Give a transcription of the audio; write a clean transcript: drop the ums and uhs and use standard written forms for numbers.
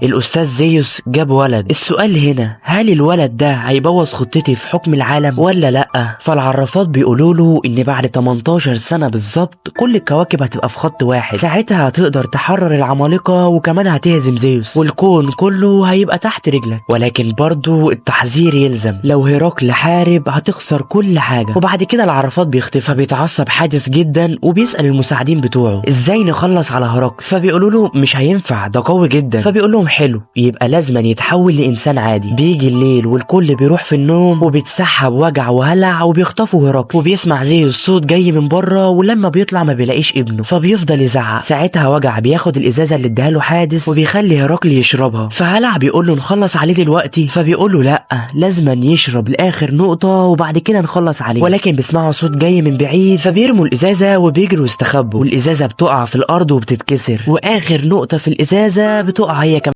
الاستاذ زيوس جاب ولد. السؤال هنا، هل الولد ده هيبوظ خطتي في حكم العالم ولا لا؟ فالعرافات بيقولوا له ان بعد 18 سنة بالظبط كل الكواكب هتبقى في خط واحد، ساعتها هتقدر تحرر العمالقة وكمان هتهزم زيوس والكون كله هيبقى تحت رجلك. ولكن برضو التحذير يلزم، لو هيراكل حارب هتخسر كل حاجة. وبعد كده العرافات بيختفي، فبيتعصب حادث جدا وبيسأل المساعدين بتوعه ازاي نخلص على هرقل؟ فبيقولوا له مش هينفع، ده قوي جدا. فبيقول لهم حلو، يبقى لازما يتحول لانسان عادي. بيجي الليل والكل بيروح في النوم، وبيتسحب وجع وهلع وبيخطفوا هرقل، وبيسمع زي الصوت جاي من بره، ولما بيطلع ما بيلاقيش ابنه فبيفضل يزعق. ساعتها وجع بياخد الازازه اللي اداها له حادث وبيخلي هرقل يشربها. فهلع بيقول له نخلص عليه دلوقتي؟ فبيقول له لا، لازما يشرب لاخر نقطة وبعد كده نخلص عليه. ولكن بيسمعوا صوت جاي من بعيد فبيرموا الازازه وبيجروا يستخبوا، والازازه بتقع في الارض وبتتكسر، واخر نقطة في الازازه بتقع هي